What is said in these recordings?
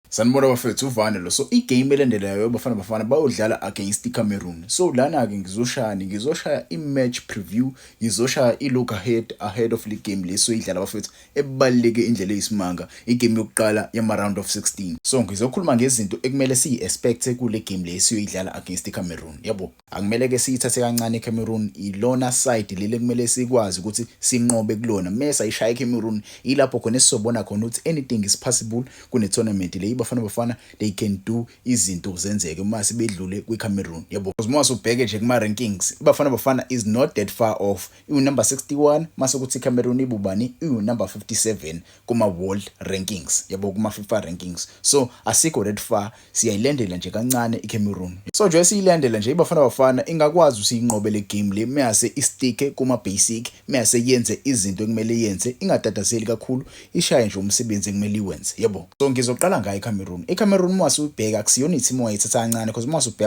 Sanibona bafethu, uvane lo. So igame elandelayo, Bafana Bafana bayodlala against iCameroon. So lana-ke ngizoshayani? Ngizoshaya i-match preview, ngizoshaya i-look ahead of le game le soyidlala bafethu, ebaluleke indlela eyisimanga, igame yokuqala yama-round of 16. So ngizokhuluma ngezinto ekumele siyi-expect kule game le esiyoyidlala against iCameroon, yabo. Akumele-ke siyithathe kancane iCameroon, ilona side leli ekumele sikwazi ukuthi sinqobe kulona. Mese ayishaya iCameroon, ilapho khona esizobona khona ukuthi anything is possible kune tournament le. IBafana Bafana, they can do izinto zenzeke uma sebedlule kwiCameroon, yabo. Because uma usubheke nje kuma rankings, iBafana Bafana is not that far off, iwu number 61, mase kuthi iCameroon ibubani? Iwu number 57 kuma world rankings, yabo, kuma FIFA rankings. So asikho that far, siyayilandela nje kancane iCameroon. So nje siyilandela nje, iBafana Bafana ingakwazi usiyinqobe le game le mase istike kuma basic, mase yenze izinto ekumele yenze, ingatatazeli kakhulu, ishaye nje umsebenzi ekumele iwenze, yabo. So ngizoqala ngayo iCameroon. ICameroon, uma usubheka, akusiyona i-team ongayithatha kancane, because uma usubheka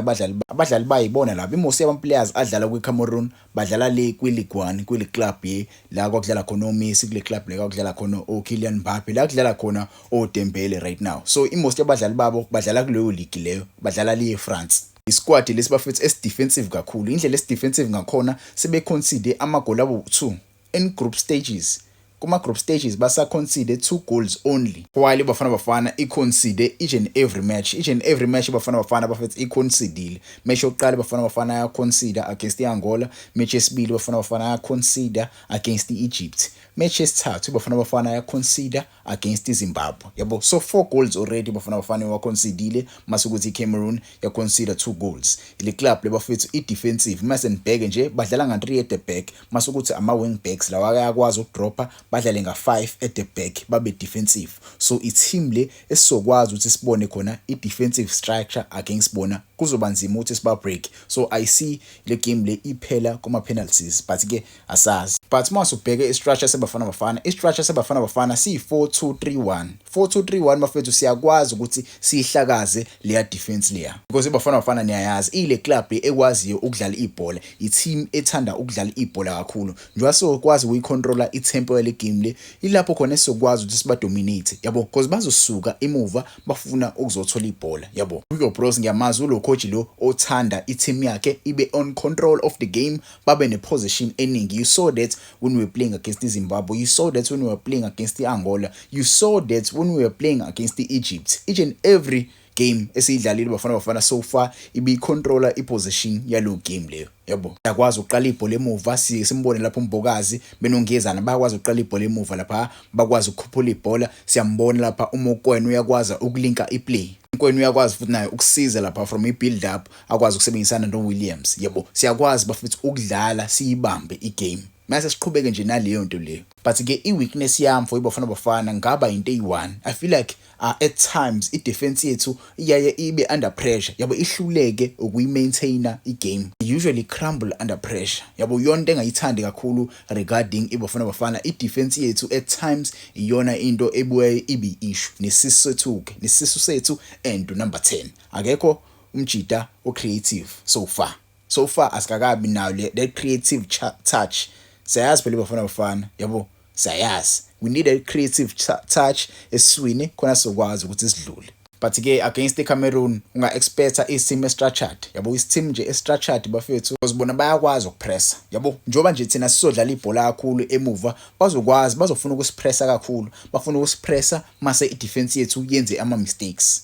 abadlali bayibona laba, imost yama players adlala kwiCameroon badlala le kwi-League 1, kule club ye la kwakudlala khona oMessi, kule club le kwakudlala khona oKylian Mbappe, la kudlala khona oDembele right now. So imost yabadlali babo badlala kuleyo league leyo, badlala le eFrance. Isquad lesi bafethu esi-defensive kakhulu. Indlela esi-defensive ngakhona, sebe-concede amagoli abo 2 in group stages. Kuma group stages basa concede 2 goals only, while iBafana Bafana i-concede each and every match, each and every match iBafana Bafana bafethu i-concedile. Match yokuqala iBafana Bafana ya concede against iAngola, match yesibili iBafana Bafana ya concede against iEgypt, match yesithathu iBafana Bafana ya concede against iZimbabwe, yabo. So 4 goals already iBafana Bafana waconcedile, mase ukuthi iCameroon ya concede 2 goals. Le club le bafethu i-defensive, mase nibheke nje badlala nga 3 at the back, mase ukuthi ama wing backs lawa ayakwazi ukudropa, badlale nga-5 at the back, babe defensive. So i-team le esizokwazi ukuthi sibone khona i-defensive structure against bona, kuzoba nzima ukuthi siba break. So I see le game le iphela kuma penalties, but ke asazi. But uma usubheke i-structure seBafana Bafana, i-structure seBafana Bafana siyi-4-2-3-1, 4-2-3-1 bafethu. Siyakwazi ukuthi siyihlakaze leya defense leya, because iBafana Bafana niyayazi, ile club ekwaziyo ukudlala ibhola, i-team ethanda ukudlala ibhola kakhulu. Njengoba sokwazi ukuyicontrola i-tempo yale game le, ilapho khona esizokwazi ukuthi sibadominate, yabo, because bazosuka emuva bafuna ukuzothola ibhola, yabo. Hugo Broos ngiyamazi, ulo coach lo othanda i-team yakhe ibe on control of the game, babe ne-possession eningi. You saw that when we were playing against Zimbabwe, you saw that when we were playing against the Angola, you saw that when we were playing against the Egypt. Each and every game esiyidlalile Bafana Bafana so far ibicontrola ipossession yalo game leyo, yabo. Yakwazi ukuqala ibhola emuva, simbone lapho uMbokazi benoNgezana bayakwazi ukuqala ibhola emuva lapha, bakwazi ukukhuphula ibhola. Siyambona lapha uMokoena uyakwazi ukulinka iplay, Mokoena uyakwazi futhi naye ukusiza lapha from i-build up, akwazi ukusebenzisana no-Williams, yabo. Siyakwazi bafethu ukudlala siyibambe igame mase siqhubeke nje naleyo nto leyo. But ke i-weakness yami for iBafana Bafana ngaba into eyi-one: I feel like at times i-defense yethu iyaye ibe under pressure, yabo, ihluleke ukuyi-maintaina igame, usually crumble under pressure, yabo. Yona into engayithandi kakhulu regarding iBafana Bafana, i-defense yethu at times iyona into ebuye ibe issue, nesisu sethu ke, nesisu sethu and number 10 akekho umjida o-creative so far. So far asikakabi nayo that creative touch. Siyayazi phela iBafana Bafana, yabo, siyayazi. We need a creative touch esiswini khona sizokwazi ukuthi sidlule. But ke against iCameroon unga-expecta i-team e-structured, yabo, i-team nje e-structured bafethu, because bona bayakwazi ukupressa, yabo. Njengoba nje thina sizodlala ibhola kakhulu emuva, bazokwazi, bazofuna ukusipressa kakhulu, bafuna ukusipressa mase i-defense yethu yenze ama-mistakes.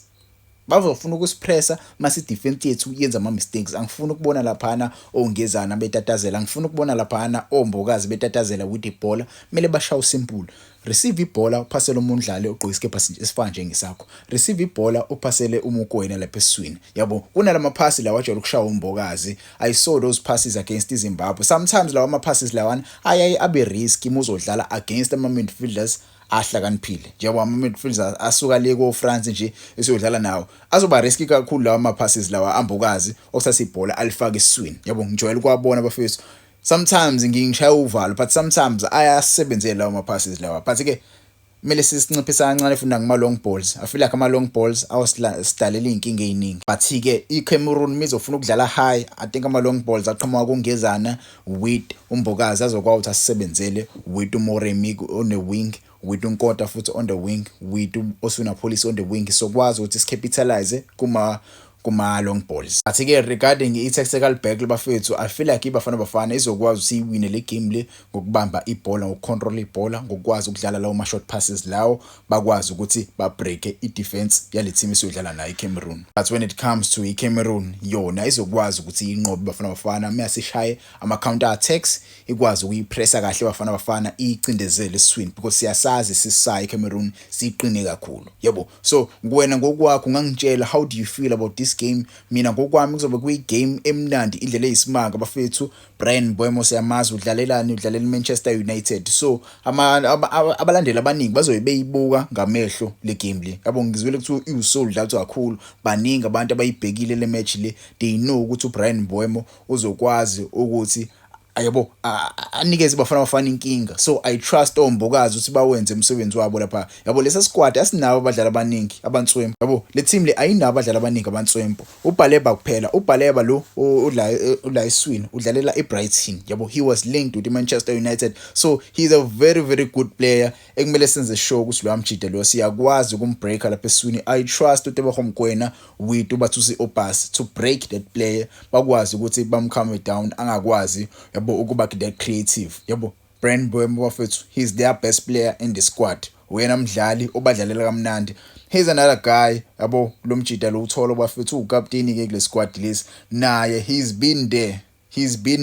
Bazofuna ukusipressa mase i-defense yethu yenza ama-mistakes. Angifuni ukubona laphana oNgezana betatazela, angifuni ukubona laphana oMbokazi betatazela with ibhola. Kumele bashawe simple: receive ibhola, uphasele umdlali ogqoke isikepha esifana njengesakho, receive ibhola, uphasele uMokoena lapha esiswini, yabo. Kunalama phasi lawa ajwayele ukushaya uMbokazi. I saw those passes against iZimbabwe. Sometimes lawa ama passes lawana ayaye abe risky uma uzodlala against ama midfielders ahlakaniphile, njengoba ama midfielders asuka le ko France nje esiyodlala nawo, azoba risky kakhulu lawa ama passes lawa aMbokazi okuthatha ibhola alifake esiswini, yabo. Ngijwayele ukwabona bafethu, sometimes ngingishaya uvalo, but sometimes ayasebenzela lawa ma passes lawa. But ke kumele sisinciphisa kancane futhi nakuma long balls. I feel like ama long balls awasidalela izinkinga eziningi. But ke iCameroon mizofuna ukudlala high, I think ama long balls aqhamuka kuNgezana with uMbokazi azokwazi ukuthi asisebenzele with uMoremi on the wing. With uNkota futhi on the wing, with Oswin Appollis on the wing, sokwazi ukuthi sicapitalize kuma long balls. But ke regarding i-tactical back, bafethu, I feel like iBafana Bafana izokwazi ukuthi iwine le game le ngokubamba ibhola, ngokucontrol ibhola, ngokwazi ukudlala lawo ma short passes lawo, bakwazi ukuthi ba break i-defense yale team esiyodlala nayo, iCameroon. But when it comes to iCameroon, yona izokwazi ukuthi inqobe Bafana Bafana mayasishaye ama counter attacks, ikwazi ukuyipressa kahle Bafana Bafana, icindezele esiswini, because siyasazi sisayi iCameroon siqine kakhulu, yebo. So wena ngokwakho ungangitshela, how do you feel about this game? Mina ngokwami kuzobe kuyi game emnandi indlela eyisimanga, bafethu. Bryan Mbeumo siyamazi udlalelani, udlalela iManchester United, so abalandeli abaningi bazobe beyibuka ngamehlo le game le, yabo. Ngizwile kuthiwa iwusold out kakhulu, baningi abantu abayibhekile le match le. They know ukuthi uBryan Mbeumo uzokwazi ukuthi, yabo, anikeze Bafana Bafana inkinga. So I trust oMbokazi ukuthi bawenze umsebenzi wabo lapha, yabo. Lesa squad asinabo abadlali abaningi abantswempu, yabo. Le team le ayinabo abadlali abaningi abantswempu, uBaleba kuphela. UBaleba lo udla eswini, udlalela iBrighton, yabo. He was linked with Manchester United, so he's a very, very good player ekumele senze sure ukuthi lo mjida lo siyakwazi ukumbreaka lapha eswini. I trust uTeboho Mokoena with uBathusi Aubaas to break that player, bakwazi ukuthi bamcalm down, angakwazi, yabo, ukuba that creative, yabo. Bryan Mbeumo, bafethu, he's their best player in the squad, uyena mdlali obadlalela kamnandi. Here's another guy, yabo, lo mjida lo uthola, bafethu, ukapteni ke kule squad lesi. Naye he's been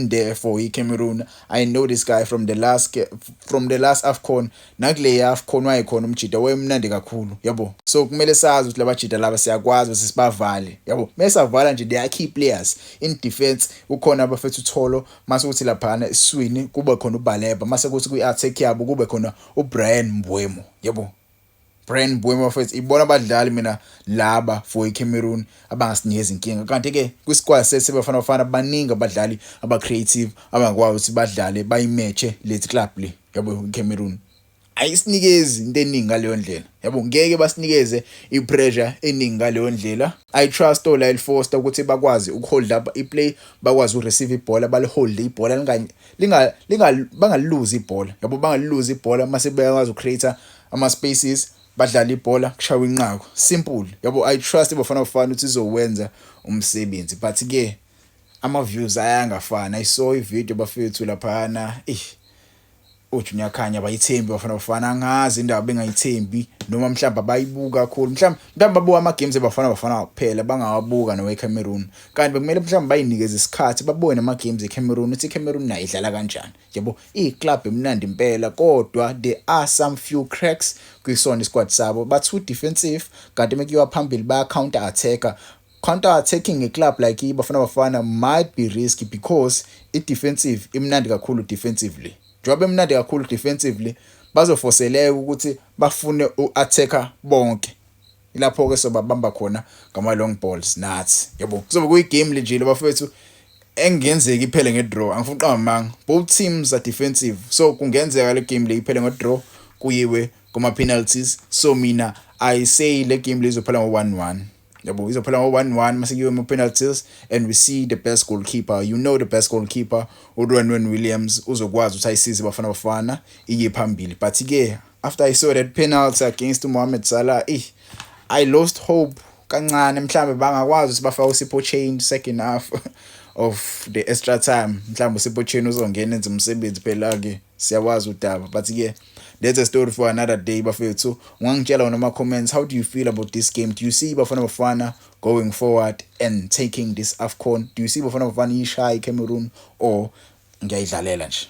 there for iCameroon. I know this guy from the last AFCON, nakule AFCON wayekhona umjida, wayemnandi kakhulu, yabo. So kumele sazi ukuthi labajida laba siyakwazi ukuthi sibavale, yabo. Mesavala nje, they are key players in defense. Ukhona, abafethu, uTholo, mase kuthi laphana eswini kube khona uBaleba, mase kuthi kwi-attack yabo kube khona uBryan Mbeumo, yabo. Bryan Mbeumo, bafethu, ibona abadlali mina laba for iCameroon abangasinikeza inkinga. Kanti ke kwisquad sethu Bafana Bafana baningi abadlali aba creative abangakwazi ukuthi badlale bayimatche le club le, yabo. iCameroon ayisinikezi into eningi ngaleyo ndlela, yabo, ngeke basinikeze ipressure eningi ngaleyo ndlela. I trust oLyle Foster ukuthi bakwazi ukuhold up iplay, bakwazi ukureceive ibhola, balihold ibhola, linga linga linga bangaluzi ibhola, yabo, bangaluzi ibhola, mase bayakwazi ukucreate ama spaces, badlala ibhola, kushawa inqaku, simple, yabo. I trust iBafana Bafana ukuthi izowenza umsebenzi, but ke ama views ayangafana. I saw ivideo, bafethu, laphana eh uJunior Khanya bayithembi Bafana Bafana. Angazi indaba bengayithembi noma mhlawumbe abayibuka kakhulu, mhlawumbe babuka ama games eBafana Bafana kuphela, bangawabuka noweCameroon. Kanti bekumele mhlawumbe bayinikeze isikhathi babone ama games eCameroon, ukuthi iCameroon nayo idlala kanjani, yabo. Iclub emnandi impela, kodwa there are some few cracks kwisona isquad sabo. Ba too defensive, kanti mekuyiwa phambili baya counter attacker. Counter attacking a club like iBafana Bafana might be risky because i-defensive imnandi kakhulu defensively. Njengoba imnandi kakhulu defensively, bazoforceleka ukuthi bafune u-attacker bonke. Ilapho ke sobabamba khona ngama long balls nathi, yabo. Kuzobe kuyi game nje bafethu engenzeka iphele ngedraw. Angifuni uqamba amanga, both teams are defensive, so kungenzeka le game le iphele ngedraw, kuyiwe kuma penalties. So mina I say le game le izophela ngo-1-1, yabo, izophela ngo-1-1, mase kuyiwe ama-penalties and we see the best goalkeeper, the best goalkeeper, uRonwen Williams, uzokwazi ukuthi ayisize Bafana Bafana iye phambili. But ke after I saw that penalty against Mohamed Salah, eh I lost hope kancane. Mhlambe bangakwazi ukuthi bafake uSipho Chaine second half of the extra time, mhlawumbe uSipho Chaine uzongena enze umsebenzi. Phela ke siyawazi udaba, but ke that's a story for another day, bafethu. Ungangitshela wona ama comments, how do you feel about this game? Do you see Bafana Bafana going forward and taking this AFCON? Do you see Bafana Bafana ishaya iCameroon or ngiyayidlalela nje?